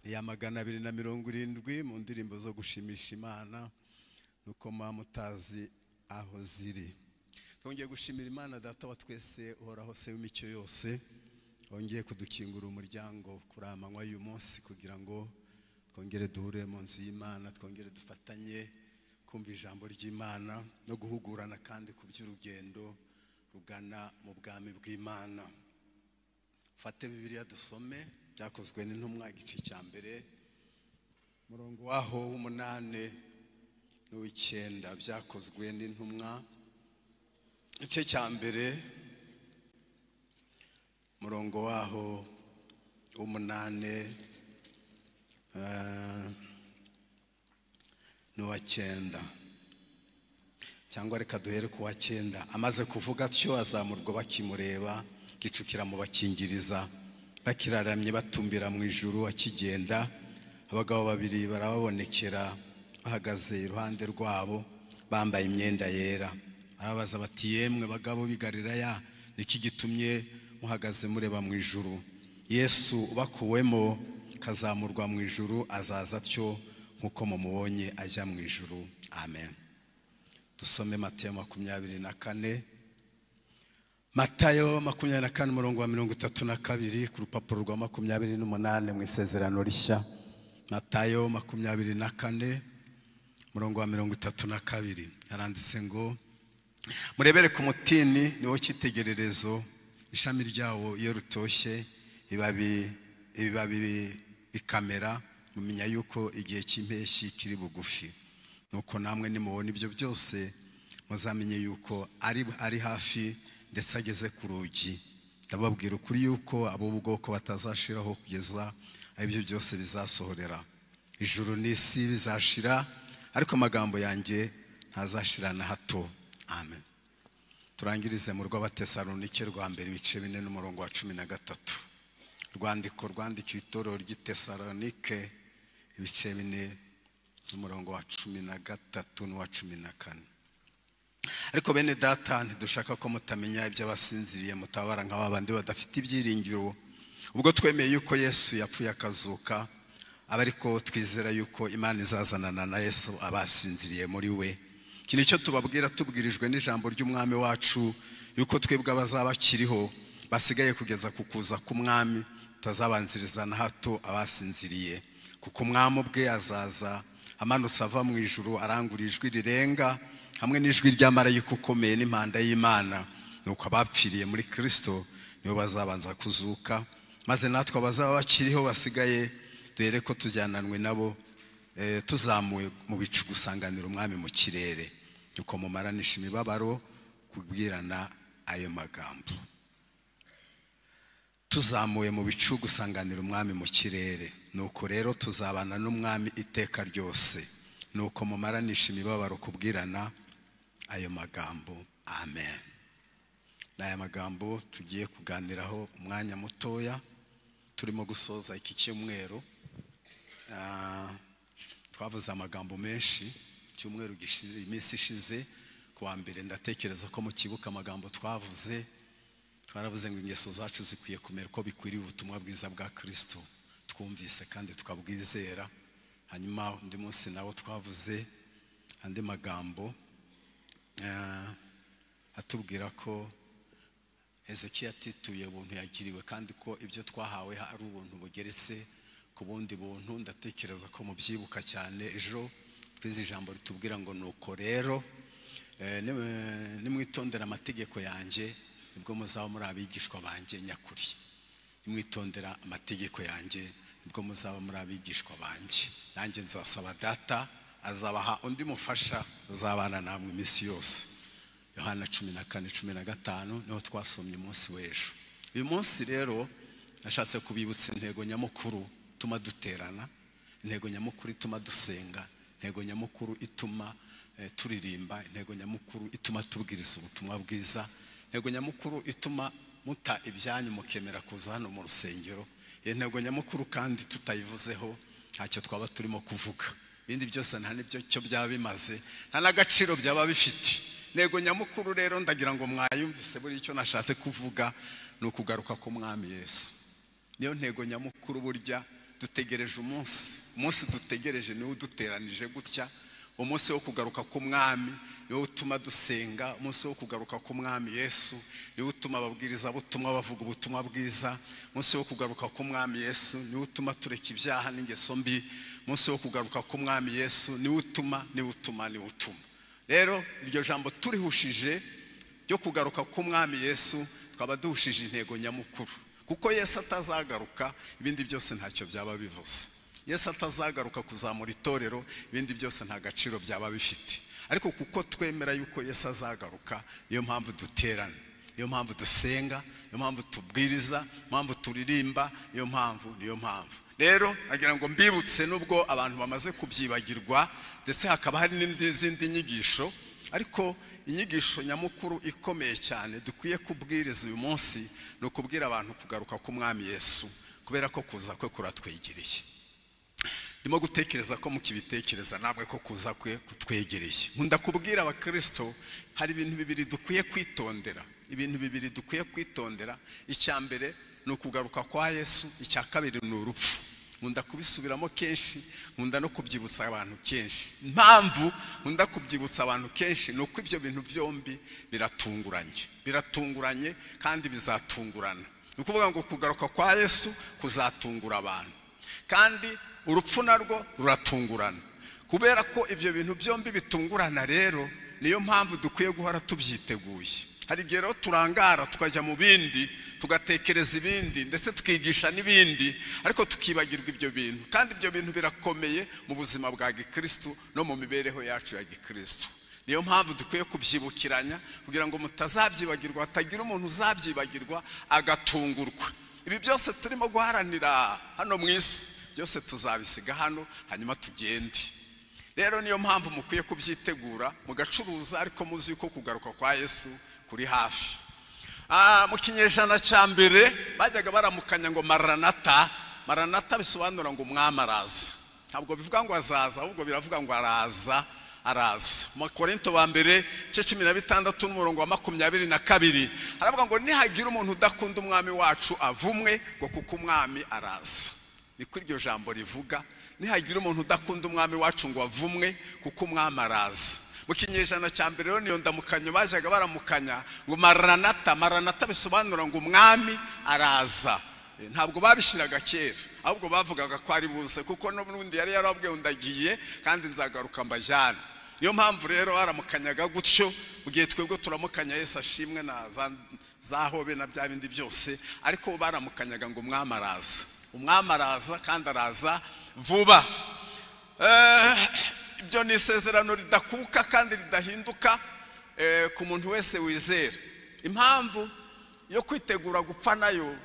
Ya 270 mu ndirimbo zo gushimisha Imana, nuko mutazi aho ziri. Twongeye gushimira Imana Data wa twese uhoraho se w'imicyo yose, wongeye kudukingura umuryango kuri amanywa y'uyu munsi kugira ngo twongere duhure mu nzu y'Imana, twongere dufatanye kumva ijambo ry'Imana no guhugurana kandi ku by'urugendo rugana mu bwami bw'Imana. Fate Bibiliya dusome Byakozwe n'Intumwa igice cya mbere murongo waho w'umunane n'uw'icyenda. Byakozwe n'Intumwa igice cya mbere murongo waho w'umunane n'uwa cyenda, cyangwa reka duhere ku wa cyenda. Amaze kuvuga atyo azamurwa bakimureba, gicukira mu bakingiriza, bakiraramye batumbira mu ijuru. Akigenda, abagabo babiri barababonekera bahagaze iruhande rwabo bambaye imyenda yera. Barabaza bati: "Yemwe bagabo b'i Galilaya, niki gitumye muhagaze mureba mu ijuru? Yesu ubakuwemo kazamurwa mu ijuru azaza atyo nk'uko mumubonye ajya mu ijuru." Amen. Dusome Matayo 24, Matayo 24 umurongo wa 32, ku rupapuro rwa 28 mu Isezerano Rishya. Matayo 24 umurongo wa 32, haranditse ngo: "Murebere ku mutini, niwo cyitegererezo. Ishami ryawo iyo rutoshye, ibibabi bikamera, mumenya yuko igihe cy'impeshyi kiri bugufi. Nuko namwe nimubona ibyo byose, muzamenye yuko ari hafi, ndetse ageze ku rugi. Ndababwira ukuri yuko abo bwoko batazashiraho kugeza aho ibyo byose bizasohorera. Ijuru n'isi bizashira, ariko amagambo yanjye ntazashira na hato." Amen. Turangirize mu Rw'Abatesalonike rwa mbere ibice 4 n'umurongo wa 13. Rwandiko rwandikiwe itorero ry'i Tesalonike, ibice 4 n'umurongo wa 13 n'uwa 14. "Ariko bene Data, ntidushaka ko mutamenya iby'abasinziriye, mutabara nka babandi badafite ibyiringiro. Ubwo twemeye yuko Yesu yapfuye akazuka, aba ariko twizera yuko Imana izazanana na Yesu abasinziriye muri we. Iki nicyo tubabwira tubwirijwe n'ijambo ry'Umwami wacu, yuko twebwe abazaba bakiriho basigaye kugeza ku kuza k'Umwami tutazabanziriza na hato abasinziriye. Kuko Umwami ubwe azaza amanutse ava mu ijuru, arangura ijwi rirenga hamwe n'ijwi rya marayika ukomeye n'impanda y'Imana. Nuko abapfiriye muri Kristo nibo bazabanza kuzuka, maze natwe abazaba bakiriho basigaye dore ko tujyananwe nabo tuzamuwe mu bicu gusanganira Umwami mu kirere. Nuko mumaranisha imibabaro kubwirana ayo magambo." Tuzamuye mu bicu gusanganira Umwami mu kirere. Nuko rero tuzabana n'Umwami iteka ryose. Nuko mumaranisha imibabaro kubwirana ayo magambo. Amen. Ni aya magambo tugiye kuganiraho umwanya mutoya turimo gusoza iki cyumweru. Twavuze amagambo menshi icyumweru gishize, iminsi ishize ku wa mbere. Ndatekereza ko mukibuka amagambo twavuze. Twaravuze ngo ingeso zacu zikwiye kumera uko bikwiriye ubutumwa bwiza bwa Kristo twumvise kandi tukabwizera. Hanyuma undi munsi nawo twavuze andi magambo atubwira ko Hezekiya atituye ubuntu yagiriwe, kandi ko ibyo twahawe ari ubuntu bugeretse ku bundi buntu. Ndatekereza ko mubyibuka cyane. Ejo twize ijambo ritubwira ngo: "Nuko rero nimwitondera amategeko yanjye, nibwo muzaba muri abigishwa banjye nyakuri. Nimwitondera amategeko yanjye, nibwo muzaba muri abigishwa banjye. Nanjye nzasaba Data, azabaha undi mufasha uzabana namwe iminsi yose." Yohana 14:15 niho twasomye umunsi w'ejo. Uyu munsi rero nashatse kubibutsa intego nyamukuru ituma duterana, intego nyamukuru ituma dusenga, intego nyamukuru ituma turirimba, intego nyamukuru ituma tubwiriza ubutumwa bwiza, intego nyamukuru ituma muta ibyanyu mukemera kuza hano mu rusengero. Iyo ntego nyamukuru kandi tutayivuzeho ntacyo twaba turimo kuvuga, ibindi byose nta n'ibyo cyo byaba bimaze, nta n'agaciro byaba bifite. Intego nyamukuru rero ndagira ngo mwayumvise. Buri icyo nashatse kuvuga ni ukugaruka k'Umwami Yesu. Niyo ntego nyamukuru burya. Dutegereje umunsi dutegereje niwo uduteranije gutya. Umunsi wo kugaruka k'umwami niwo utuma dusenga. Umunsi wo kugaruka k'umwami Yesu niwo utuma ababwiriza butumwa bavuga ubutumwa bwiza. Umunsi wo kugaruka k'umwami Yesu niwo utuma tureka ibyaha n'ingeso mbi. Umunsi wo kugaruka k'umwami Yesu niwo utuma, niwo utuma, niwo utuma. Rero iryo jambo turihushije ryo kugaruka k'umwami Yesu, twaba duhushije intego nyamukuru, kuko Yesu atazagaruka ibindi byose ntacyo byaba bivuze. Yesu atazagaruka kuzamura itorero, ibindi byose nta gaciro byaba bifite. Ariko kuko twemera yuko Yesu azagaruka, niyo mpamvu duterana, niyo mpamvu dusenga, niyo mpamvu tubwiriza, niyo mpamvu turirimba, niyo mpamvu, niyo mpamvu. Rero agira ngo mbibutse, nubwo abantu bamaze kubyibagirwa, ndetse hakaba hari n'izindi nyigisho, ariko inyigisho nyamukuru ikomeye cyane dukwiye kubwiriza uyu munsi ni ukubwira abantu kugaruka k'umwami Yesu, kubera ko kuza kwe kuratwegereye. Ndimo gutekereza ko mukibitekereza namwe ko kuza kwe kutwegereye. Nkunda kubwira abakristo hari ibintu bibiri dukwiye kwitondera. Ibintu bibiri dukwiye kwitondera. Icya mbere ni ukugaruka kwa Yesu, icya kabiri ni urupfu. Nkunda kubisubiramo kenshi, nkunda no kubyibutsa abantu kenshi. Impamvu nkunda kubyibutsa abantu kenshi ni uko ibyo bintu byombi biratunguranye. Biratunguranye kandi bizatungurana. Ni ukuvuga ngo kugaruka kwa Yesu kuzatungura abantu, kandi urupfu narwo ruratungurana. Kubera ko ibyo bintu byombi bitungurana rero, niyo mpamvu dukwiye guhora tubyiteguye. Hari igihe rero turangara tukajya mu bindi, tugatekereza ibindi, ndetse tukigisha n'ibindi, ariko tukibagirwa ibyo bintu. Kandi ibyo bintu birakomeye mu buzima bwa gikristo no mu mibereho yacu ya gikristo. Niyo mpamvu dukwiye kubyibukiranya kugira ngo mutazabyibagirwa, hatagira umuntu uzabyibagirwa agatungurwa. Ibi byose turimo guharanira hano mu isi, byose tuzabisiga hano hanyuma tugende. Rero niyo mpamvu mukwiye kubyitegura, mugacuruza, ariko muzi yuko kugaruka kwa Yesu kuri hafi. Mu kinyejana cya mbere bajyaga baramukanya ngo maranata. Maranata bisobanura ngo umwami araza. Ntabwo bivuga ngo azaza, ahubwo biravuga ngo araza, araza. Mu Korinto wa mbere igice 16 n'umurongo wa 22 haravuga ngo nihagira umuntu udakunda umwami wacu avumwe, ngo kuko umwami araza. Niko iryo jambo rivuga, nihagira umuntu udakunda umwami wacu ngo avumwe, kuko umwami araza. Mu kinyejana cya mbere rero niyo ndamukanyo bajyaga baramukanya ngo maranata. Maranata bisobanura ngo umwami araza. Ntabwo babishyiraga kera, ahubwo bavugaga ko ari buze, kuko n'ubundi yari yarababwiye ndagiye kandi nzagaruka mbajyane. Niyo mpamvu rero baramukanyaga gutyo. Mu gihe twebwe turamukanya Yesu ashimwe na za hobe na bya bindi byose, ariko baramukanyaga ngo umwami araza. Umwami araza kandi araza vuba. Ibyo ni isezerano ridakuka kandi ridahinduka ku muntu wese wizera. Impamvu yo kwitegura gupfa nayo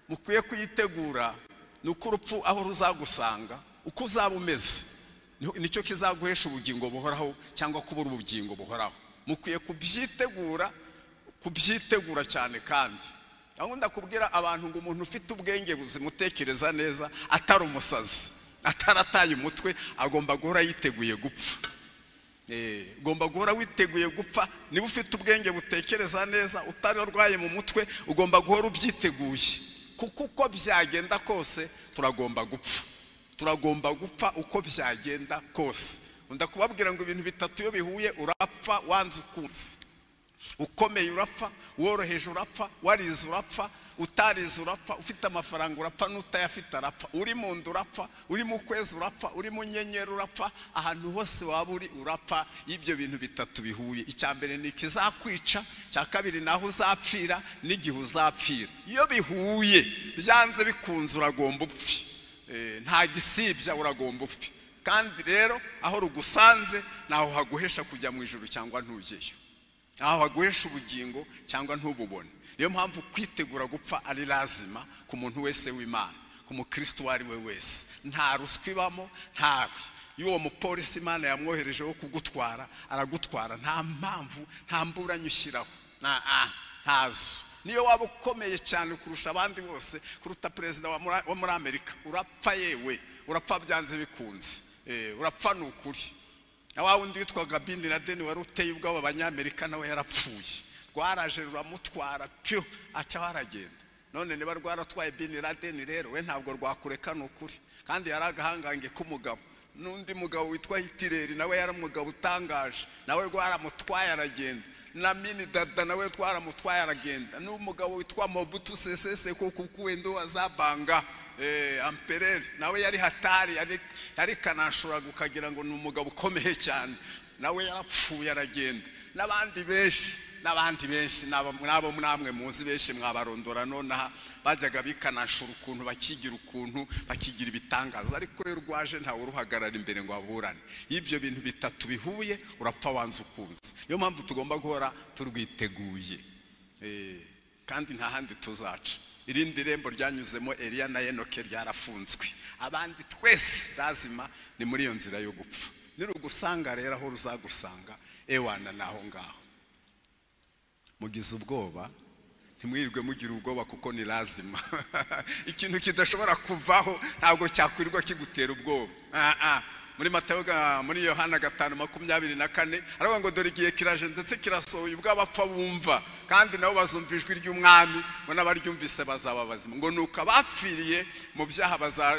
mukwiye kuyitegura ni uko urupfu aho ruzagusanga, uko uzaba umeze nicyo kizaguhesha ubugingo buhoraho cyangwa kubura ubugingo buhoraho. Mukwiye kubyitegura, kubyitegura cyane. Kandi aho ndakubwira abantu ngo umuntu ufite ubwenge buzima, utekereza neza, atari umusazi, atarataye umutwe, agomba guhora yiteguye gupfa. Ugomba guhora witeguye gupfa. Niba ufite ubwenge butekereza neza, utararwaye mu mutwe, ugomba guhora ubyiteguye, kuko uko byagenda kose turagomba gupfa. Turagomba gupfa uko byagenda kose. Ndakubabwira ngo ibintu bitatu iyo bihuye urapfa wanze ukunze. Ukomeye urapfa, woroheje urapfa, warize urapfa, utarize urapfa, ufite amafaranga urapfa, n'utayafite arapfa, uri mu nda urapfa, uri mu kwezi urapfa, uri mu nyenyeri urapfa, ahantu hose waba uri urapfa. Ibyo bintu bitatu bihuye, icya mbere ni ikizakwica, icya kabiri naho uzapfira n'igihe uzapfira. Iyo bihuye byanze bikunze uragomba upfe. Nta gisibya, uragomba upfe. Kandi rero aho rugusanze naho haguhesha kujya mu ijuru cyangwa ntugeyo, aho haguhesha ubugingo cyangwa ntububone. Niyo mpamvu kwitegura gupfa ari lazima ku muntu wese w'Imana, ku mukristo uwo ari we wese. Nta ruswa ibamo, ntawe. Iyo uwo mupolisi Imana yamwohereje wo kugutwara, aragutwara, nta mpamvu, nta mburanyi ushyiraho, ntazo. Niyo waba ukomeye cyane kurusha abandi bose, kuruta perezida wa muri Amerika, urapfa yewe, urapfa byanze bikunze. Urapfa ni ukuri. Na wa wundi witwaga Bin Laden wari uteye ubwoba abanyamerika, nawe yarapfuye. Rwaraje ruramutwara pyo, aca aragenda. None niba rwaratwaye Bin Laden rero we ntabwo rwakureka, ni ukuri. Kandi yari agahangange k'umugabo. N'undi mugabo witwa Hitler nawe yari umugabo utangaje, nawe rwaramutwaye aragenda. Na Mini Dada nawe twaramutwaye aragenda. N'umugabo witwa Mobutu Sese Seko Kukuwendo wa Zabanga Ampereri nawe yari hatari, yari kanashura ukagira ngo ni umugabo ukomeye cyane, nawe yarapfuye aragenda. N'abandi benshi, n'abandi benshi, n'abo namwe muzi benshi mwabarondora nonaha, bajyaga bikanashura ukuntu bakigira ukuntu bakigira ibitangaza, ariko iyo rwaje ntawe uruhagarara imbere ngo aburane. Iyo ibyo bintu bitatu bihuye urapfa wanze ukunze. Niyo mpamvu tugomba guhora turwiteguye, kandi nta handi tuzaca. Irindi rembo ryanyuzemo Eliya na Enoke ryarafunzwe, abandi twese lazima ni muri iyo nzira yo gupfa. Nirugusanga rero aho ruzagusanga ewana naho ngaho. Mugize ubwoba, ntimwirirwe mugira ubwoba kuko ni lazima. Ikintu kidashobora kuvaho ntabwo cyakwirirwa kigutera ubwoba. Muri Matayo, muri Yohana 5:24 aravuga ngo dore igihe kiraje ndetse kirasohoye ubwo abapfa bumva, kandi nabo bazumva ijwi ry'umwami, ngo n'abaryumvise bazaba bazima. Ngo nuko abapfiriye mu byaha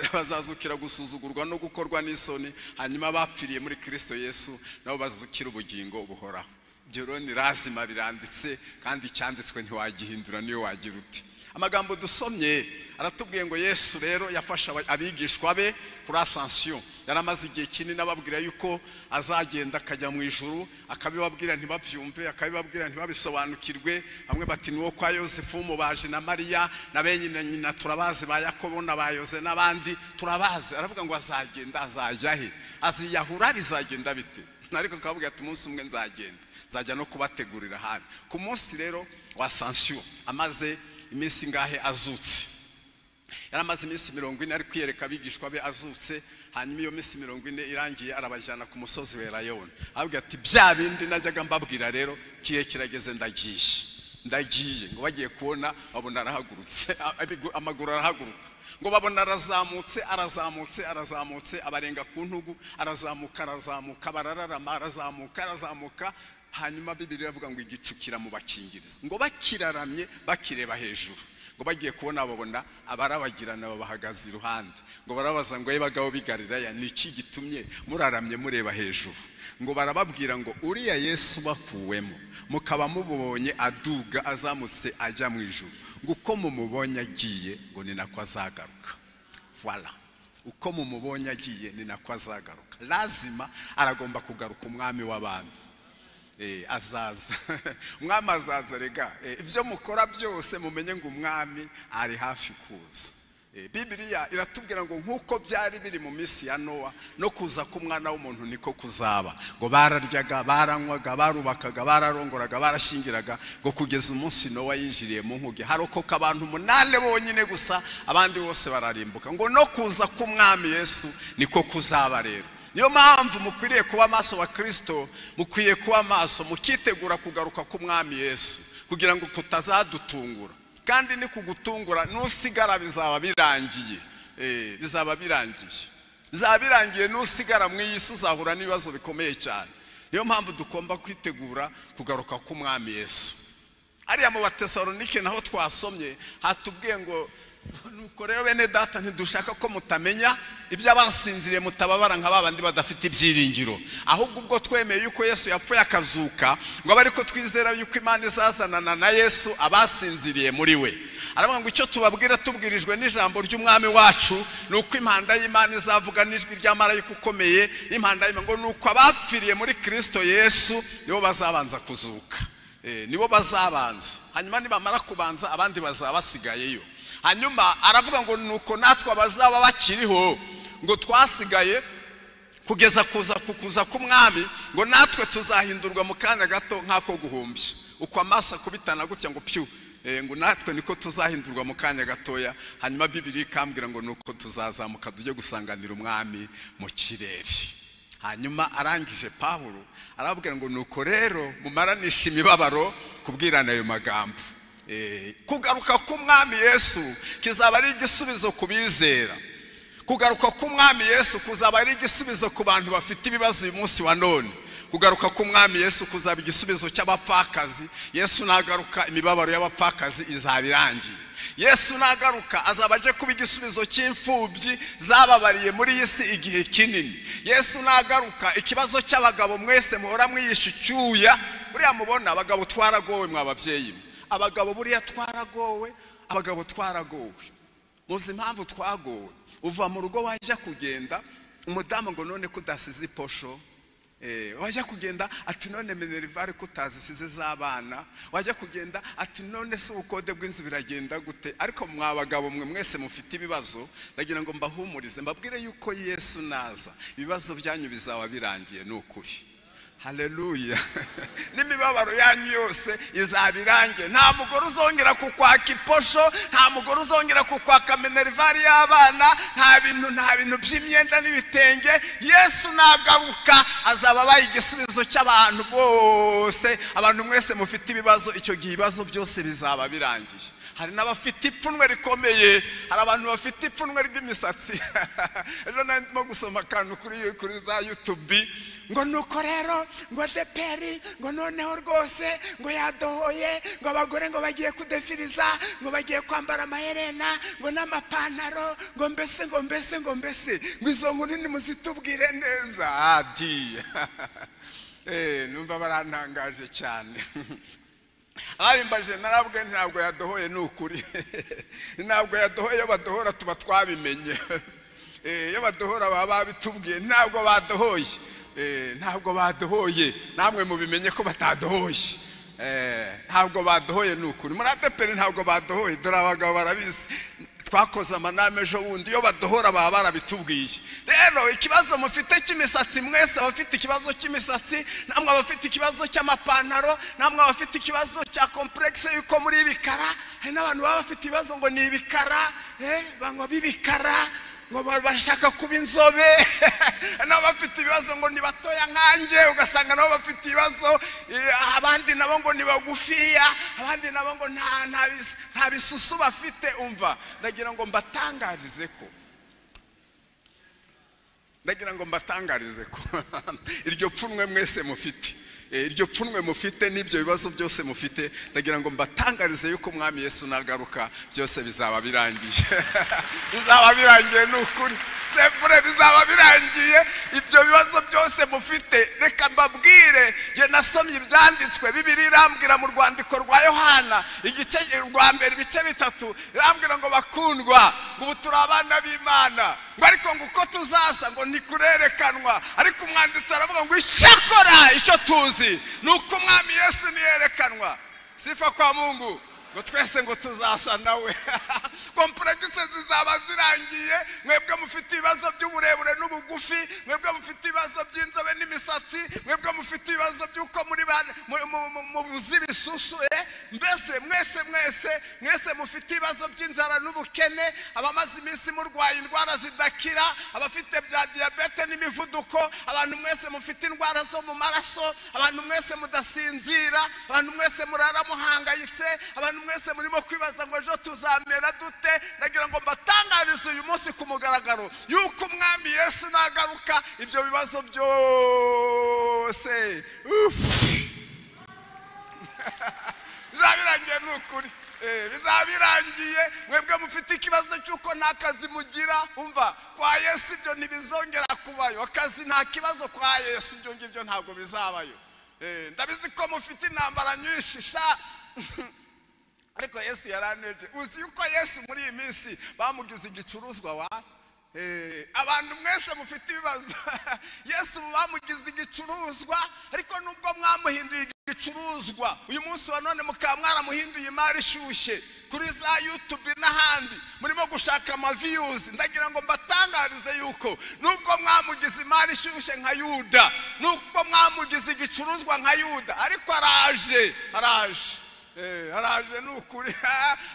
bazazukira gusuzugurwa no gukorwa n'isoni, hanyuma abapfiriye muri Kristo Yesu nabo bazukira ubugingo buhoraho. Ibyo rero ni lazima, biranditse, kandi icyanditswe ntiwagihindura niyo wagira uti. Amagambo dusomye aratubwiye ngo Yesu rero yafashe abigishwa be kuri ascension. Yaramaze igihe kinini ababwira yuko azagenda akajya mu ijuru, akabibabwira ntibabyumve, akabibabwira ntibabisobanukirwe. Bamwe bati ni wo kwa Yosefu umubaji na Mariya na benyine nyina turabazi, ba Yakobo na ba Yoze n'abandi turabazi. Aravuga ngo azagenda, azajya he? Aziyahura, bizagenda bite? Ariko akavuga ati umunsi umwe nzagenda, nzajya no kubategurira ahandi. Ku munsi rero wa ascension amaze iminsi ngahe azutse, yaramaze iminsi 40 ari kwiyereka abigishwa be azutse. Hanyuma iyo minsi 40 irangiye arabajyana ku musozi wa Elayono, ababwira ati bya bindi najyaga mbabwira rero kiye kirageze, ndagiye. Ngo bagiye kubona babona arahagurutse, amaguru arahaguruka. Ngo babona arazamutse, arazamutse, arazamutse, abarenga ku ntugu, arazamuka, arazamuka, barararama, arazamuka, arazamuka. Hanyuma Bibiliya iravuga ngo igicu kiramubakingiriza. Ngo bakiraramye bakireba hejuru, ngo bagiye kubona babona abarabagirana babahagaze iruhande. Ngo barabaza ngo ye bagabo b'i Galilaya, ni iki gitumye muraramye mureba hejuru? Ngo barababwira ngo uriya Yesu bakuwemo mukaba mubonye aduga azamutse ajya mu ijuru, ngo uko mumubonye agiye ngo ni nako azagaruka. Voilà, uko mumubonye agiye ni nako azagaruka. Lazima aragomba kugaruka umwami w'abami. Azaza. Umwami azaza rega. Ibyo mukora byose mumenye ngo umwami ari hafi kuza. Bibiliya iratubwira ngo nkuko byari biri mu minsi ya Nowa, no kuza k'umwana w'umuntu niko kuzaba. Ngo bararyaga, baranywaga, barubakaga, bararongoraga, barashyingiraga, ngo kugeza umunsi Nowa yinjiriye mu nkuge harokoka abantu 8 bonyine gusa, abandi bose bararimbuka. Ngo no kuza k'umwami Yesu niko kuzaba rero. Niyo mpamvu mukwiriye kuba maso wa Kristo, mukwiye kuba maso mukitegura kugaruka k'umwami Yesu, kugira ngo kutazadutungura. Kandi ni kugutungura nusigara bizaba birangiye. Bizaba birangiye. Bizaba birangiye nusigara mu iyi si uzahura n'ibibazo bikomeye cyane. Niyo mpamvu tugomba kwitegura kugaruka k'umwami Yesu. Ariya mu Batesalonike naho twasomye hatubwiye ngo nuko rero bene data ntidushaka ko mutamenya ibyo abasinziriye mutababara nka babandi badafite ibyiringiro, ahubwo ubwo twemeye yuko Yesu yapfuye akazuka, ngo abe ariko twizera yuko Imana izazanana na Yesu abasinziriye muri we. Aravuga ngo icyo tubabwira tubwirijwe n'ijambo ry'umwami wacu ni uko impanda y'Imana izavuga n'ijwi rya marayika ukomeye, n'impanda y'Imana, ngo nuko abapfiriye muri Kristo Yesu nibo bazabanza kuzuka. Nibo bazabanza, hanyuma nibamara kubanza abandi bazaba basigayeyo. Hanyuma aravuga ngo nuko natwe abazaba bakiriho ngo twasigaye kugeza kuza k'umwami, ngo natwe tuzahindurwa mu kanya gato nk'ako guhumbya, uko amaso akubitana gutya ngo pyu, ngo natwe niko tuzahindurwa mu kanya gatoya. Hanyuma Bibiliya ikambwira ngo nuko tuzazamuka tujye gusanganira umwami mu kirere. Hanyuma arangije Pawulo arababwira ngo nuko rero mumaranisha imibabaro kubwirana ayo magambo. Kugaruka k'umwami Yesu kizaba ari igisubizo ku bizera. Kugaruka k'umwami Yesu kuzaba ari igisubizo ku bantu bafite ibibazo uyu munsi wa none. Kugaruka k'umwami Yesu kuzaba igisubizo cy'abapfakazi. Yesu nagaruka imibabaro y'abapfakazi izaba irangiye. Yesu nagaruka azaba aje kuba igisubizo cy'imfubyi zababariye muri iyi si igihe kinini. Yesu nagaruka ikibazo cy'abagabo mwese muhora mwiyisha icyuya, buriya mubona abagabo twaragowe mwa babyeyi, abagabo buriya twaragowe, abagabo twaragowe. Muzi impamvu twagowe? Uva mu rugo wajya kugenda umudamu ngo none ko udasize iposho, wajya kugenda ati none minerivare ko utazisize z'abana, wajya kugenda ati none se ubukode bw'inzu biragenda gute? Ariko mwa bagabo mwe mwese mufite ibibazo, ndagira ngo mbahumurize mbabwire yuko Yesu naza ibibazo byanyu bizaba birangiye, ni ukuri. Haleluya. N'imibabaro yanyu yose izabirangiye. Nta mugore uzongera kukwaka iposho, nta mugore uzongera kukwaka minerivare y'abana, nta bintu by'imyenda n'ibitenge. Yesu nagaruka azaba abaye igisubizo cy'abantu bose. Abantu mwese mufite ibibazo, icyo gihe ibibazo byose bizaba birangiye. Hari n'abafite ipfunwe rikomeye, hari abantu bafite ipfunwe ry'imisatsi. Ejo ndimo gusoma akantu kuri za YouTube, ngo nuko rero ngo ADEPR ngo noneho rwose ngo yadohoye, ngo abagore ngo bagiye kudefiriza, ngo bagiye kwambara amaherena ngo n'amapantaro, ngo mbese ngo mbese ngo mbese ngo izo nkuru nimuzitubwire neza. Adi numva barantangaje cyane. Abimbaje narabwe ntabwo yadohoye, ni ukuri. Ntabwo yadohoye, iyo badohora tuba twabimenye. Iyo badohora baba babitubwiye, ntabwo badohoye. Ntabwo badohoye, namwe mubimenye ko batadohoye. Ntabwo badohoye, ni ukuri. Muri ADEPR ntabwo badohoye, dore abagabo barabizi. Twakoze amanama ejo bundi, iyo badohora baba barabitubwiye. Rero ikibazo mufite cy'imisatsi mwese, abafite ikibazo cy'imisatsi, namwe abafite ikibazo cy'amapantaro, namwe abafite ikibazo cya complexe yuko muri ibikara. Hari n'abantu baba bafite ibibazo ngo ni ibikara, bangwa bibikara, ngo bashaka kuba inzobe. Nabo bafite ibibazo ngo ni batoya nkanjye, ugasanga nabo bafite ibibazo. Abandi nabo ngo ni bagufiya, abandi nabo ngo nta bisusu bafite. Umva, ndagira ngo mbatangarize ko iryo pfunwe mwese mufite, iryo pfunwe mufite n'ibyo bibazo byose mufite, ndagira ngo mbatangarize yuko Umwami Yesu nagaruka byose bizaba birangiye. Bizaba birangiye, ni ukuri. Sevure bizaba birangiye ibyo bibazo byose mufite. Reka mbabwire, nge nasomye ibyanditswe, Bibiliya irambwira mu rwandiko rwa Yohana igice rwa mbere ibice 3, irambwira ngo bakundwa, ngo ubu turi abana b'Imana, ngo ariko ngo uko tuzasa ngo ntikurerekanwa. Ariko umwanditsi aravuga ngo icyakora icyo tuzi ni uko Umwami Yesu niyerekanwa. Sifa kwa Mungu, ngo twese ngo tuzasa nawe. Complexe zizaba zirangiye. Mwebwe mufite ibibazo by'uburebure n'ubugufi, mwebwe mufite ibibazo by'inzobe n'imisatsi, mwebwe mufite ibibazo by'uko muri mubuzi bisusu, mbese mwese mwese mwese mufite ibibazo by'inzara n'ubukene, abamaze iminsi murwaye indwara zidakira, abafite bya diyabete n'imivuduko, abantu mwese mufite indwara zo mu maraso, abantu mwese mudasinzira, abantu mwese murara muhangayitse, abantu mwese murimo kwibaza ngo ejo tuzamera dute. Ndagira ngo mbatangarize uyu munsi ku mugaragaro yuko Umwami Yesu nagaruka ibyo bibazo byose bizabirangiye, ni ukuri. Bizabirangiye. Mwebwe mufite ikibazo cy'uko nta kazi mugira, umva kwa Yesu ibyo ntibizongera kubayo. Akazi nta kibazo kwa Yesu, ibyo ngibyo ntabwo bizabayo. Ndabizi ko mufite intambara nyinshi sha. Ariko Yesu yaraneje. Uzi yuko Yesu muri iyi minsi bamugize igicuruzwa wa abantu mwese mufite ibibazo. Yesu bamugize igicuruzwa, ariko nubwo mwamuhinduye igicuruzwa uyu munsi wa none mukaba mwaramuhinduye imari ishyushye kuri za YouTube n'ahandi murimo gushaka ama views, ndagira ngo mbatangarize yuko nubwo mwamugize imari ishyushye nka Yuda, nubwo mwamugize igicuruzwa nka Yuda, ariko araje, araje, araje, ni ukuri.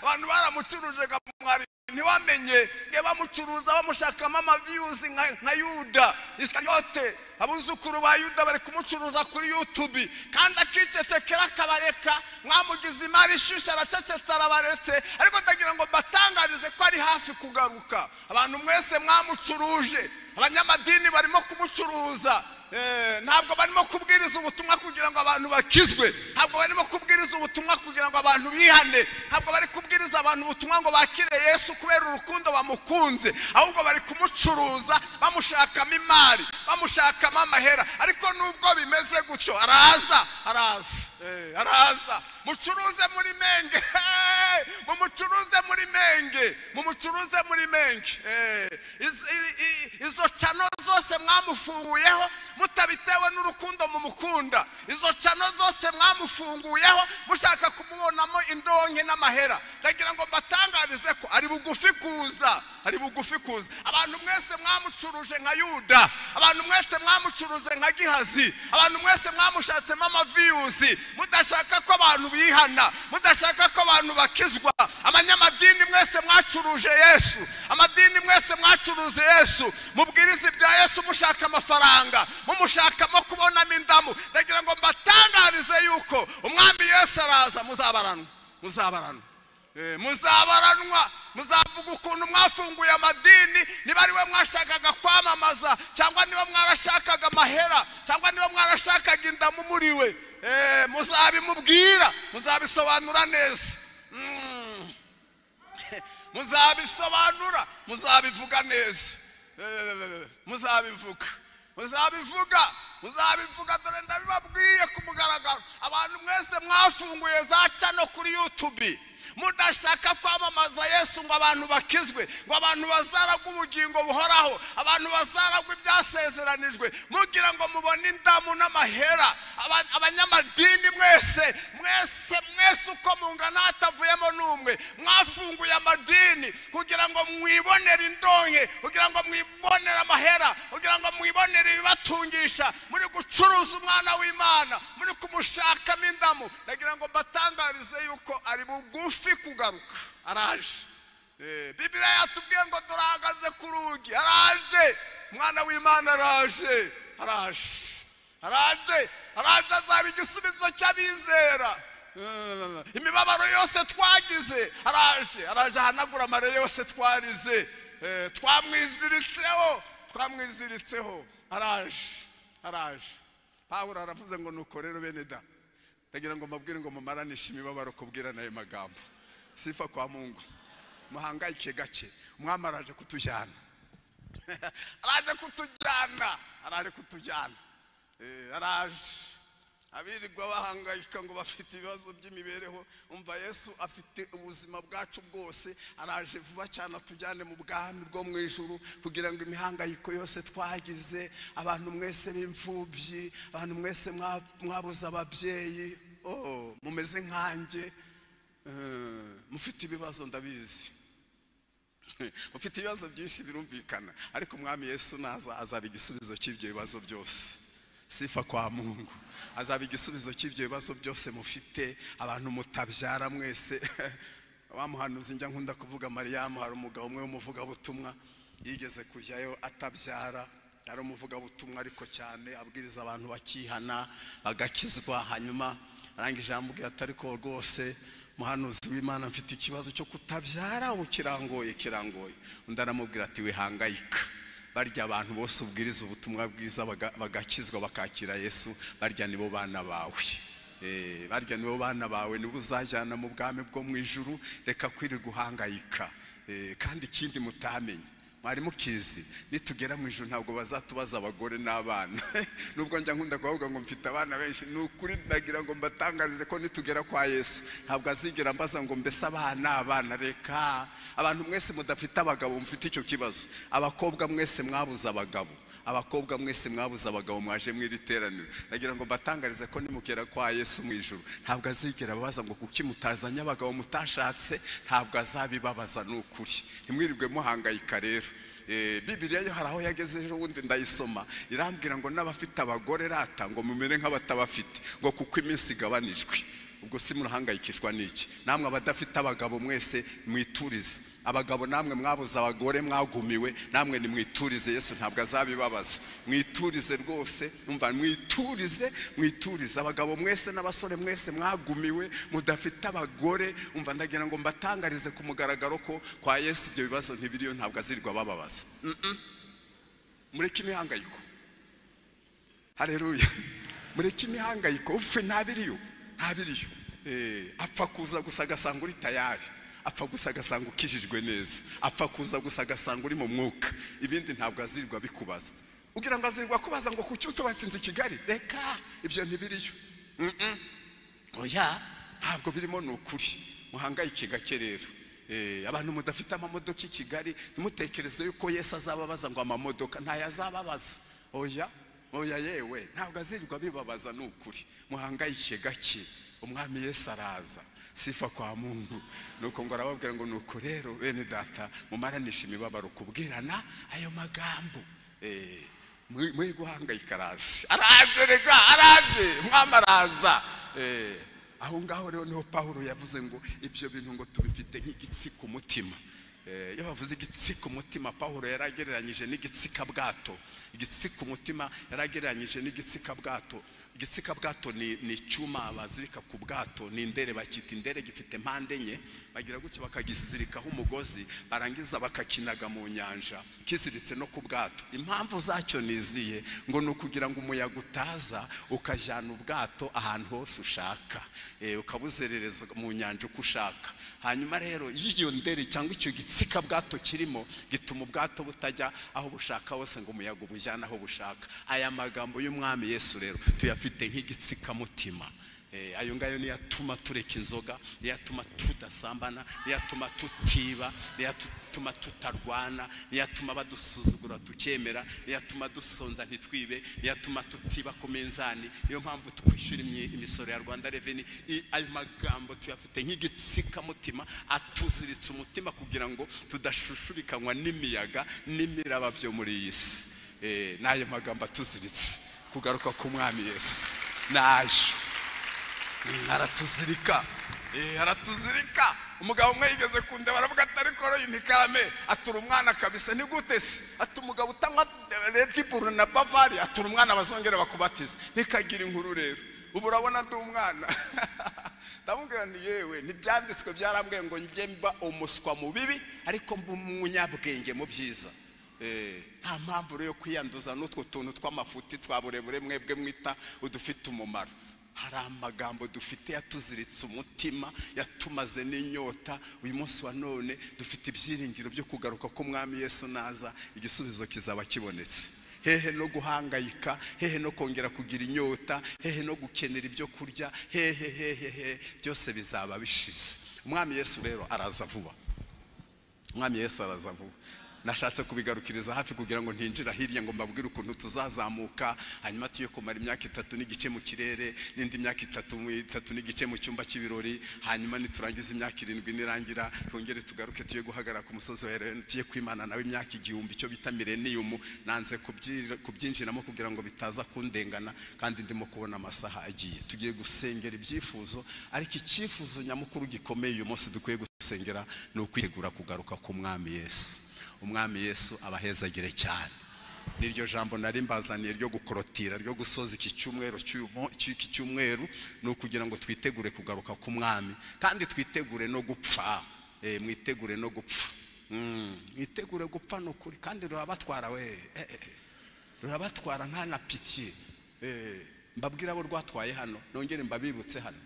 Abantu baramucuruje mwari ntiwamenye, bamucuruza bamushakamo ama views nka Yuda Iskariote. Abuzukuru ba Yuda bari kumucuruza kuri YouTube, kandi akicecekera akabareka. Mwamugize imari ishyushye aracecetse arabaretse. Ariko ndagira ngo mbatangarize ko ari hafi kugaruka. Abantu mwese mwamucuruje, abanyamadini barimo kumucuruza. Ntabwo barimo kubwiriza ubutumwa kugira ngo abantu bakizwe, ntabwo barimo kubwiriza ubutumwa kugira ngo abantu bihane, ntabwo bari kubwiriza abantu ubutumwa ngo bakire Yesu kubera urukundo bamukunze, ahubwo bari kumucuruza bamushakamo imari, bamushakamo amahera. Ariko nubwo bimeze gutyo araza, araza, araza. Mucuruze muri menge, mumucuruze muri menge, mumucuruze muri menge. Izo channel zose mwamufunguyeho mutabitewe n'urukundo mumukunda, izo channel zose mwamufunguyeho mushaka kumubonamo indonke n'amahera, ndagira ngo mbatangarize ko ari bugufi kuza, ari bugufi kuza. Abantu mwese mwamucuruje nka Yuda, abantu mwese mwamucuruze nka Gihazi, abantu mwese mwamushatsemo amaviyuzi, mudashaka ko abantu bihana, mudashaka ko abantu bakizwa. Abanyamadini mwese mwacuruje Yesu, amadini mwese mwacuruze Yesu, mubwiriza ibya Yesu mushaka amafaranga, mumushakamo kubonamo indamu. Ndagira ngo mbatangarize yuko umwami Yesu araza, muzabaranwa, muzabaranwa, muzabaranwa. Muzavuga ukuntu mwafunguye amadini, niba ari we mwashakaga kwamamaza, cyangwa niba mwarashakaga amahera, cyangwa niba mwarashakaga indamu muriwe. Muzabimubwira, muzabisobanura neza, muzabisobanura, muzabivuga neza, muzabivuga, muzabivuga, muzabivuga. Dore ndabibabwiye ku mugaragaro, abantu mwese mwafunguye za channel kuri YouTube mudashaka kwamamaza Yesu ngo abantu bakizwe, ngo abantu bazaragwa ubugingo buhoraho, abantu bazaragwa ibyasezeranijwe, mugira ngo mubone indamu n'amahera. Abanyamadini mwese, mwese, mwese uko mungana hatavuyemo n'umwe, mwafunguye amadini kugira ngo mwibonere indonke, kugira ngo mwibonere amahera, kugira ngo mwibonere ibibatungisha, muri gucuruza umwana w'Imana, muri kumushakamo indamu. Ndagira ngo mbatangarize yuko ari bugufi kugaruka, araje. Bibiliya yatubwiye ngo durahagaze ku rugi, araje. Umwana w'Imana araje, araje, araje, araje. Azaba igisubizo cy'abizera. Imibabaro yose twagize araje, araje ahanagura amare yose twarize. Twamwiziritseho, twamwiziritseho, araje, araje. Pawulo aravuze ngo nuko rero bene da, ndagira ngo mbabwire ngo mumaranishe imibabaro kubwirana ayo magambo. Sifa kwa Mungu. Muhangayike gake, umwami araje kutujyana, araje kutujyana, araje kutujyana, araje. Abirirwa bahangayika ngo bafite ibibazo by'imibereho, umva Yesu afite ubuzima bwacu bwose, araje vuba cyane atujyane mu bwami bwo mu ijuru, kugira ngo imihangayiko yose twagize, abantu mwese b'imfubyi, abantu mwese mwabuze ababyeyi, oh mumeze nkanjye, mufite ibibazo ndabizi, mufite ibibazo byinshi birumvikana, ariko umwami Yesu naza azaba igisubizo cy'ibyo bibazo byose. Sifa kwa Mungu. Azaba igisubizo cy'ibyo bibazo byose mufite, abantu mutabyara mwese. Bamuhanuzi njya nkunda kuvuga Mariyamu, hari umugabo umwe w'umuvugabutumwa yigeze kujyayo atabyara, yari umuvugabutumwa ariko cyane abwiriza abantu bakihana bagakizwa. Hanyuma arangije amubwira ati ariko rwose muhanuzi w'Imana mfite ikibazo cyo kutabyara, ubu kirangoye, kirangoye. Undi aramubwira ati wihangayika, barya abantu bose ubwiriza ubutumwa bwiza bagakizwa bakakira Yesu, barya nibo bana bawe, barya nibo bana bawe, nibo uzajyana mu bwami bwo mu ijuru. Reka kwirirwa guhangayika. Kandi ikindi mutamenye, mwari mukizi, nitugera mu ijuru ntabwo bazatubaza abagore n'abana. Nubwo njya nkunda kuvuga ngo mfite abana benshi, ni ukuri ndagira ngo mbatangarize ko nitugera kwa Yesu ntabwo azigera mbaza ngo mbese abana, abana. Reka abantu mwese mudafite abagabo mufite icyo kibazo, abakobwa mwese mwabuze abagabo, abakobwa mwese mwabuze abagabo mwaje mu iri teraniro, ndagira ngo mbatangarize ko nimugera kwa Yesu mu ijuru ntabwo azigera ababaza ngo kuki mutazanye abagabo mutashatse, ntabwo azabibabaza. Ni ukuri, ntimwirirwe muhangayika rero. Bibiliya yo hari aho yageze ejo bundi ndayisoma, irambwira ngo n'abafite abagore rata ngo mumere nk'abatabafite, ngo kuko iminsi igabanijwe. Ubwo si murahangayikishwa n'iki? Namwe abadafite abagabo mwese mwiturize, abagabo namwe mwabuze abagore mwagumiwe, namwe nimwiturize, Yesu ntabwo azabibabaza. Mwiturize rwose, umva, mwiturize, mwiturize. Abagabo mwese n'abasore mwese mwagumiwe mudafite abagore, umva ndagira ngo mbatangarize ku mugaragaro ko kwa Yesu ibyo bibazo ntibiriyo, ntabwo azirirwa bababaza. Mureke imihangayiko. Haleluya. Mureke imihangayiko, upfe ntabiriyo, ntabiriyo. Apfa kuza gusa agasanga uri tayari, apfa gusa agasanga ukijijwe neza, apfa kuza gusa agasanga uri mu mwuka. Ibindi ntabwo azirirwa bikubaza. Ugira ngo azirirwa kubaza ngo kuki utubatsinze i Kigali? Reka, ibyo ntibiriyo. Oya, ntabwo birimo, ni ukuri. Muhangayike gake rero. Abantu mudafite amamodoka i Kigali, ntimutekereze yuko Yesu azababaza ngo amamodoka, ntayo azababaza. Oya, oya yewe, ntabwo azirirwa bibabaza, ni ukuri. Muhangayike gake, umwami Yesu araza. Sifa kwa Mungu. Nuko ngo arababwira ngo nuko rero bene data mumaranisha imibabaro kubwirana ayo magambo. Mwe guhangayika, araje, araje, rega araje, umwami araza. Aho ngaho rero niho Pawulo yavuze ngo ibyo bintu ngo tubifite nk'igitsi ku mutima. Iyo bavuze igitsi ku mutima, Pawulo yaragereranyije n'igitsikabwato. Igitsi ku mutima yaragereranyije n'igitsikabwato. Igitsikabwato ni icyuma bazirika ku bwato, ni indere, bakita indere, gifite mpande enye, bagira gutya bakagisirikaho umugozi, barangiza bakakinaga mu nyanja kiziritse no ku bwato. Impamvu zacyo niziye ngo ni ukugira ngo umuyaga utaza ukajyana ubwato ahantu hose ushaka, ukabuzerereza mu nyanja uko ushaka. Hanyuma rero iyo ndere cyangwa icyo gitsikabwato kirimo gituma ubwato butajya aho bushaka hose ngo umuyaga ubujyane aho bushaka. Aya magambo y'umwami Yesu rero tuyafite nk'igitsikamutima. Ayo ngayo niyo atuma tureka inzoga, niyo atuma tudasambana, niyo atuma tutiba, niyo atuma tutarwana, niyo atuma badusuzugura tukemera, niyo atuma dusonza ntitwibe, niyo atuma tutiba ku minzani. Niyo mpamvu twishyura imisoro ya Rwanda Revenue. Ayo magambo tuyafite nk'igitsikamutima, atuziritse umutima kugira ngo tudashushurikanywa n'imiyaga n'imiraba byo muri iyi si. N'ayo magambo atuziritse kugaruka ku mwami Yesu naje aratuzirika. Aratuzirika. Umugabo umwe yigeze kundeba aravuga ati ariko royi ntikarame, atura umwana kabisa. Ni gute se? Ati umugabo utanywa Red Bull na Bavaria atura umwana bazongera bakubatiza. Ntikagira inkuru rero. Ubu urabona ndi umwana. Ndamubwira nti yewe ntibyanditswe byarambwiye ngo njye mba umuswa mu bibi ariko mba umunyabwenge mu byiza. Nta mpamvu rero yo kwiyanduza n'utwo tuntu tw'amafuti twa burebure mwebwe mwita udufite umumaro. Hari amagambo dufite yatuziritse umutima, yatumaze n'inyota. Uyu munsi wa none dufite ibyiringiro byo kugaruka ko mwami Yesu naza, igisubizo kizaba kibonetse. Hehe no guhangayika, hehe no kongera kugira inyota, hehe no gukenera ibyo kurya, hehe hehe hehe, byose bizaba bishize. Umwami Yesu rero araza vuba. Umwami Yesu araza vuba. Nashatse kubigarukiriza hafi kugira ngo ntinjira hirya ngo mbabwire ukuntu tuzazamuka, hanyuma tuye kumara imyaka 3 n'igice mu kirere, n'indi myaka 3 n'igice mu cyumba cy'ibirori, hanyuma niturangiza imyaka 7 nirangira twongere tugaruke tuye guhagarara ku musozi wa Elayono, tuye kwimana nawe imyaka 1000, icyo bita millennium. Nanze kubyinjiramo kugira ngo bitaza kundengana, kandi ndimo kubona amasaha agiye. Tugiye gusengera ibyifuzo, ariko icyifuzo nyamukuru gikomeye uyu munsi dukwiye gusengera ni ukwitegura kugaruka ku mwami Yesu. Umwami Yesu abahezagire cyane. Niryo jambo nari mbazaniye ryo gukorotira, ryo gusoza iki cyumweru cy'iki cyumweru, ni ukugira ngo twitegure kugaruka ku mwami, kandi twitegure no gupfa. Mwitegure no gupfa. Mwitegure gupfa no kuri, kandi rurabatwara we. Rurabatwara nta na pitié. Mbabwira abo rwatwaye hano, nongere mbabibutse hano.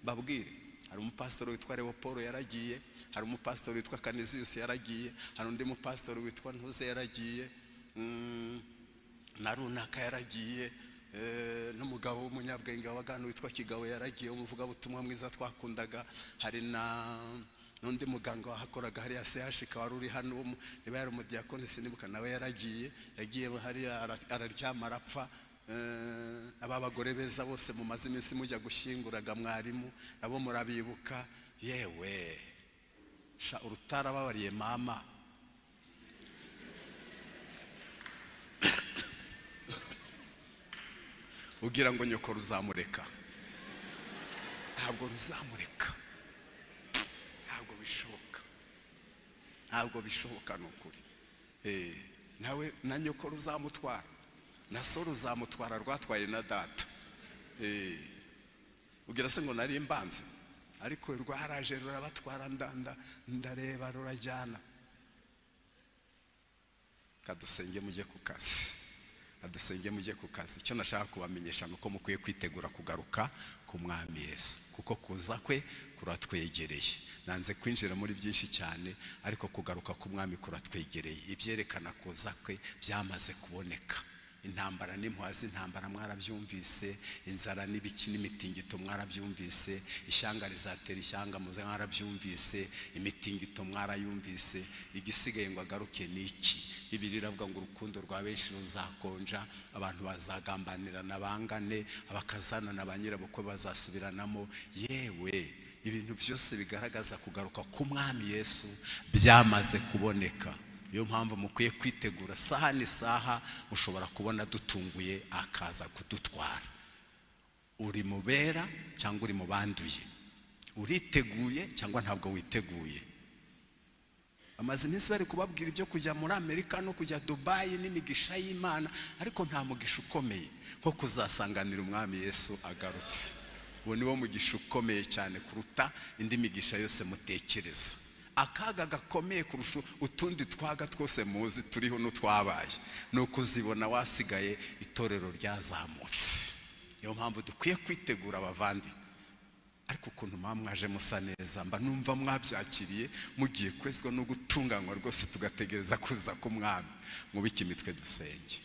Mbabwire, hari umupasitoro witwa Leopold yaragiye, hari umupasitoro witwa Canisius yaragiye, hari undi mupasitoro witwa Ntuze yaragiye, na runaka yaragiye, n'umugabo w'umunyabwenge w'abagano witwa Kigabo yaragiye, umuvugabutumwa mwiza twakundaga, hari na n'undi muganga wahakoraga hariya CHK wari uri hano, niba yari umudiyakoni sinibuka, nawe yaragiye, yagiye hariya araryama arapfa. Aba bagore beza bose mumaze iminsi mujya gushyinguraga mwarimu nabo murabibuka. Yewe sha urutarababariye mama. Ugira ngo nyoko ruzamureka? Ntabwo ruzamureka, ntabwo bishoboka, ntabwo bishoboka ni ukuri. Nawe na nyoko ruzamutwara, na so ruzamutwara, rwatwaye na data. Ugira se ngo nari mbanze, ariko rwaraje rurabatwara, ndareba rurajyana. Kadusenge mujye ku kazi. Adusenge mujye ku kazi. Icyo nashaka kubamenyesha nuko mukwiye kwitegura kugaruka ku Mwami Yesu, kuko kuza kwe kuratwegereye. Nanze kwinjira muri byinshi cyane, ariko kugaruka ku Mwami kuratwegereye. Ibyerekana kuza kwe byamaze kuboneka. Intambara n'impuha z'intambara mwarabyumvise, inzara n'ibiki n'imitingito mwarabyumvise, ishyanga rizatera ishyanga muze mwarabyumvise, imitingito mwarayumvise. Igisigaye ngo agaruke niki? Bibiliya iravuga ngo urukundo rwa benshi ruzakonja, abantu bazagambanirana bangane, abakazana na ba nyirabukwe bazasubiranamo. Yewe, ibintu byose bigaragaza kugaruka ku Mwami Yesu byamaze kuboneka. Niyo mpamvu mukwiye kwitegura saha n'isaha, mushobora kubona dutunguye akaza kudutwara. Uri mubera cyangwa uri mu banduye? Uriteguye cyangwa ntabwo witeguye? Amaze iminsi bari kubabwira ibyo kujya muri Amerika no kujya Dubai n'imigisha y'Imana, ariko nta mugisha ukomeye nko kuzasanganira Umwami Yesu agarutse. Uwo niwo mugisha ukomeye cyane kuruta indi migisha yose mutekereza. Akaga gakomeye kurusha utundi twaga twose muzi turiho n'utwabaye ni ukuzibona wasigaye itorero ryazamutse. Niyo mpamvu dukwiye kwitegura abavandi. Ariko ukuntu mwaje musa neza, mba numva mwabyakiriye mugiye kwezwa no gutunganywa rwose, tugategereza kuza k'Umwami. Mubike imitwe dusenge,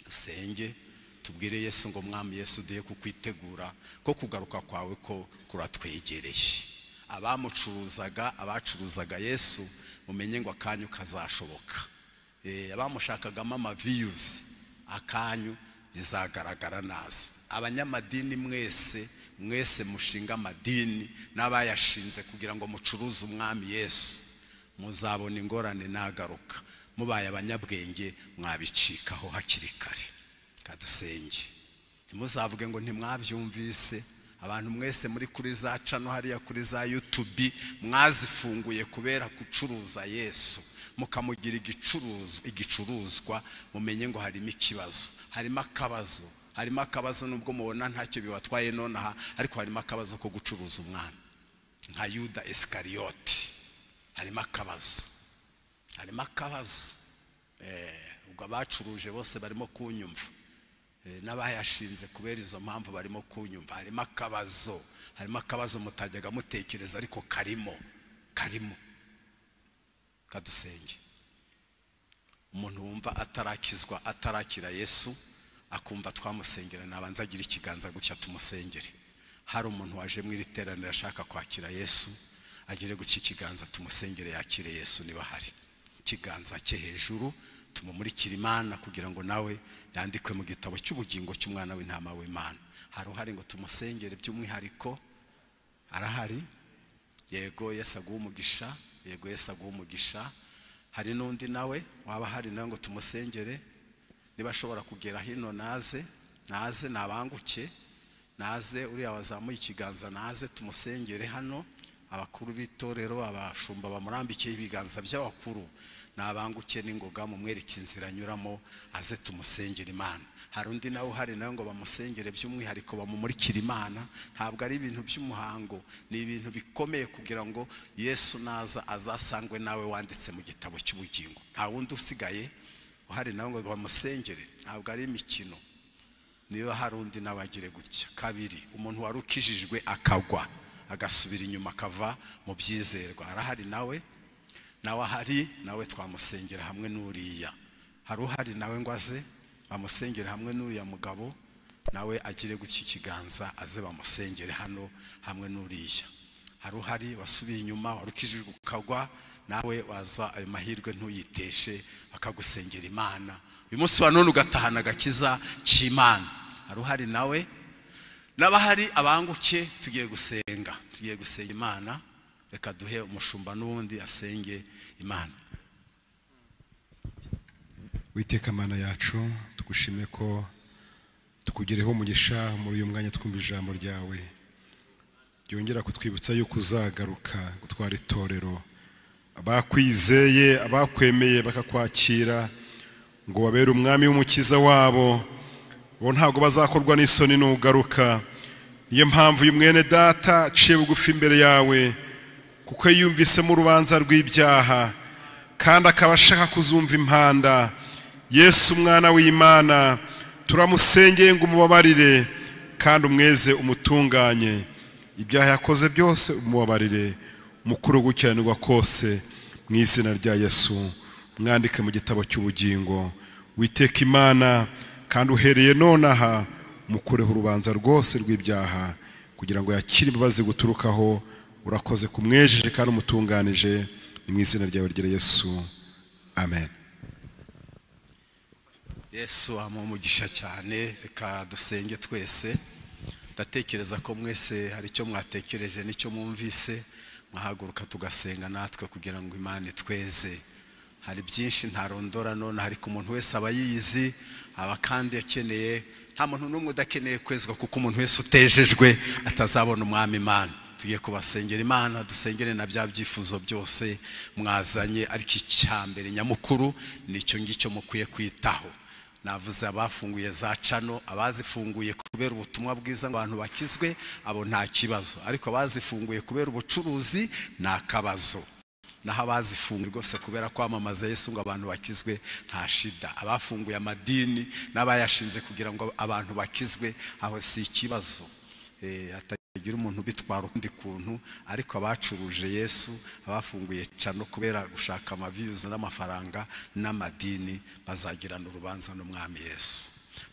dusenge tubwire Yesu ngo Mwami Yesu, duhe kukwitegura ko kugaruka kwawe ko kuratwegereye. Abamucuruzaga, abacuruzaga Yesu, mumenye ngo akanyu kazashoboka. Abamushakagamo amaviyuzi, akanyu bizagaragara naza. Abanyamadini mwese, mwese mushinga amadini n'abayashinze kugira ngo mucuruze Umwami Yesu, muzabona ingorane nagaruka. Mubaye abanyabwenge mwabicikaho hakiri kare. Kadusenge. Ntimuzavuge ngo ntimwabyumvise. Abantu mwese muri kuri za cano hariya kuri za YouTube mwazifunguye kubera gucuruza Yesu, mukamugira igicuruzwa, mumenye ngo harimo ikibazo, harimo akabazo, harimo akabazo. Nubwo mubona ntacyo bibatwaye nonaha, ariko harimo akabazo ko gucuruza umwana nka Yuda Isikariyoti. Harimo akabazo, harimo akabazo. Ubwo abacuruje bose barimo kunyumva, n'abayashinze kubera izo mpamvu barimo kunyumva. Harimo akabazo, harimo akabazo mutajyaga mutekereza, ariko karimo, karimo. Kadusenge. Umuntu wumva atarakizwa, atarakira Yesu, akumva twamusengera, nabanza agira ikiganza gutya tumusengere. Hari umuntu waje mu iri teraniro ashaka kwakira Yesu, agire gutya ikiganza tumusengere yakire Yesu niba hari. Ikiganza cye hejuru tumumurikira Imana kugira ngo nawe yandikwe mu gitabo cy'ubugingo cy'umwana w'intama w'Imana. Hari uhari ngo tumusengere by'umwihariko? Arahari? Yego, Yesu aguhe umugisha. Yego, Yesu aguhe umugisha. Hari n'undi nawe waba hari nawe ngo tumusengere? Niba ashobora kugera hino naze, naze nabanguke, naze uriya wazamuye ikiganza naze tumusengere hano. Abakuru b'itorero, abashumba bamurambikiye ibiganza by'abakuru, nabanguke n'ingoga mumwereke inzira anyuramo aze tumusengere Imana. Hari undi nawe uhari nawe ngo bamusengere by'umwihariko, bamumurikire Imana? Ntabwo ari ibintu by'umuhango, ni ibintu bikomeye kugira ngo Yesu naza azasangwe nawe wanditse mu gitabo cy'ubugingo. Nta wundi usigaye uhari nawe ngo bamusengere? Ntabwo ari imikino. Niba hari undi nawe agire gutya. Kabiri, umuntu wari ukijijwe akagwa agasubira inyuma akava mu byizerwa, arahari nawe? Nawe ahari nawe twamusengera hamwe n'uriya. Hari uhari nawe ngo aze bamusengere hamwe n'uriya mugabo? Nawe agire gutya ikiganza aze bamusengere hano hamwe n'uriya. Hari uhari wasubiye inyuma, warukijijwe ukagwa, nawe waza ayo mahirwe ntuyiteshe, bakagusengera Imana uyu munsi wa none ugatahana agakiza cy'Imana. Hari uhari nawe? N'abahari abanguke, tugiye gusenga, tugiye gusenga Imana. Reka duhe umushumba n'ubundi asenge Imana. Witeka Mana yacu, tugushime ko tukugereho umugisha muri uyu mwanya twumva ijambo ryawe ryongera kutwibutsa yuko uzagaruka gutwara itorero. Abakwizeye, abakwemeye bakakwakira ngo babere umwami w'umukiza wabo, bo ntabwo bazakorwa n'isoni nugaruka. Niyo mpamvu uyu mwene data aciye bugufi imbere yawe, kuko yiyumvisemo urubanza rw'ibyaha kandi akaba ashaka kuzumva impanda. Yesu umwana w'Imana, turamusengeye ngo umubabarire kandi umweze umutunganye, ibyaha yakoze byose umubabarire, mukuru gukiranirwa kose mu izina rya Yesu, mwandike mu gitabo cy'ubugingo. Witeka Imana, kandi uhereye nonaha mukureho urubanza rwose rw'ibyaha kugira ngo yakire imbabazi guturukaho. Urakoze kumwejeje kandi umutunganije, mu izina ryawe rya Yesu, amen. Yesu amuha cyane. Reka dusenge twese. Ndatekereza ko mwese hari icyo mwatekereje n'icyo mwumvise, mwahaguruka tugasenga natwe kugira ngo Imana itweze. Hari byinshi ntarondora none, ariko umuntu wese aba yiyizi, aba kandi akeneye. Nta muntu n'umwe udakeneye kwezwa, kuko umuntu wese utejejwe atazabona umwami Imana. Tugiye kubasengera Imana, dusengere na bya byifuzo byose mwazanye, ariko icyambere nyamukuru nicyo ngicyo mukwiye kwitaho. Navuze abafunguye za cano, abazifunguye kubera ubutumwa bwiza ngo abantu bakizwe, abo nta kibazo, ariko abazifunguye kubera ubucuruzi ni akabazo. Naho abazifunguye rwose kubera kwamamaza Yesu ngo abantu bakizwe nta shida. Abafunguye amadini n'abayashinze kugira ngo abantu bakizwe, aho si ikibazo. Hatagira umuntu bitwara ukundi kuntu, ariko abacuruje Yesu, abafunguye cano kubera gushaka amaviews n'amafaranga n'amadini, bazagirana urubanza n'umwami Yesu.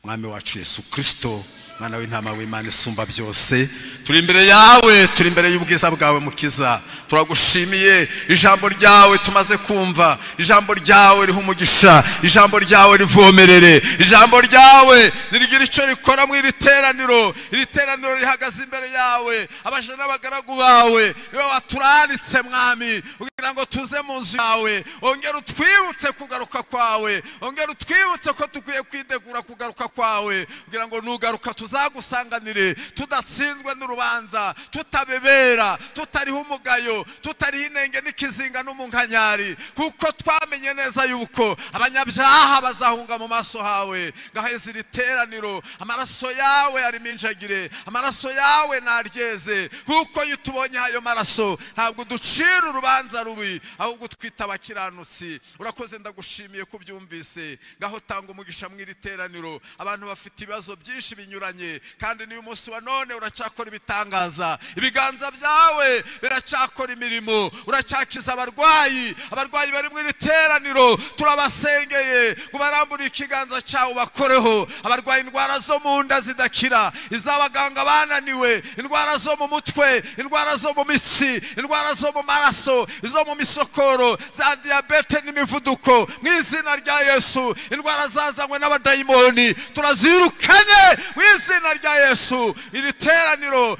Mwami wacu Yesu Kristo, mwana w'intama w'Imana isumba byose, turi imbere yawe, turi imbere y'ubwiza bwawe Mukiza. Turagushimiye ijambo ryawe tumaze kumva, ijambo ryawe riha umugisha, ijambo ryawe rivomerere, ijambo ryawe nirigira icyo rikora mu iri teraniro. Iri teraniro rihagaze imbere yawe, abaja n'abagaragu bawe niwe waturaritse Mwami, kugira ngo tuze mu nzu yawe. Ongera utwibutse kugaruka kwawe, ongera utwibutse ko dukwiye kwitegura kugaruka kwawe, kugira ngo nugaruka tuzagusanganire tudatsinzwe n'urubanza, tutabebera, tutariho umugayo, tutariho inenge n'ikizinga n'umunkanyari, kuko twamenye neza yuko abanyabyaha bazahunga mu maso hawe. Ngaheza iri teraniro, amaraso yawe ariminjagire, amaraso yawe naryeze, kuko iyo tubonye ayo maraso ntabwo ducira urubanza rubi, ahubwo twita abakiranutsi. Urakoze, ndagushimiye kubyumvise. Ngaho tanga umugisha mu iri teraniro. Abantu bafite ibibazo byinshi binyuranye, kandi n'uyu munsi wa none uracyakora ibitangaza, ibiganza byawe biracyakora imirimo, uracyakiza abarwayi. Abarwayi bari mu iri teraniro turabasengeye ngo barambure ikiganza cyawe bakoreho. Abarwayi indwara zo mu nda zidakira, iz'abaganga bananiwe, indwara zo mu mutwe, indwara zo mu mitsi, indwara zo mu maraso, izo mu misokoro, za diyabete n'imivuduko, mu izina rya Yesu. Indwara zazanywe n'abadayimoni turazirukanye mu izina rya Yesu. Iri teraniro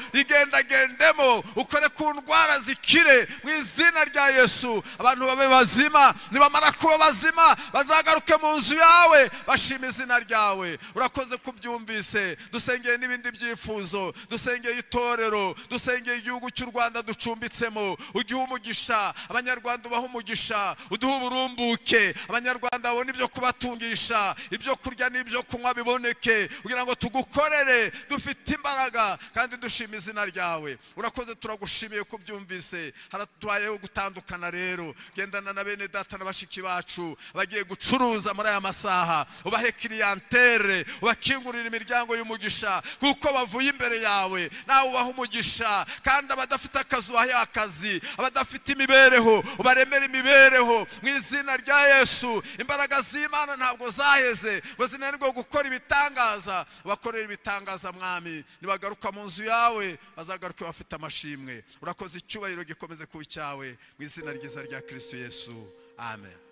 rigendagendemo, ukore ku ndwara zikire mu izina rya Yesu. Abantu babe bazima, nibamara kuba bazima bazagaruke mu nzu yawe bashima izina ryawe. Urakoze kubyumvise. Dusengeye n'ibindi byifuzo, dusengeye itorero, dusengeye igihugu cy'u Rwanda ducumbitsemo. Ugihe umugisha abanyarwanda, ubaha umugisha, uduhe uburumbuke, abanyarwanda babone ibyo kubatungisha, ibyo kurya n'ibyo kunywa biboneke, kugira ngo tugukorere dufite imbaraga kandi dushima izina ryawe. Urakoze, turagushimiye kubyumvise. Haratwayeho gutandukana rero, gendana na bene data na bashiki bacu bagiye gucuruza muri aya masaha, ubahe clientele, ubakingurira imiryango y'umugisha, kuko bavuye imbere yawe. Nawe ubaha umugisha, kandi abadafite akazi ubahe akazi, abadafite imibereho ubaremere imibereho mu izina rya Yesu. Imbaraga z'Imana ntabwo zaheze ngo zinanirwe gukora ibitangaza, bakorera ibitangaza Mwami. Nibagaruka mu nzu yawe bazagaruke bafite amashimwe. Urakoze, icyubahiro gikomeze kuba icyawe mu izina ryiza rya Kristo Yesu, amen.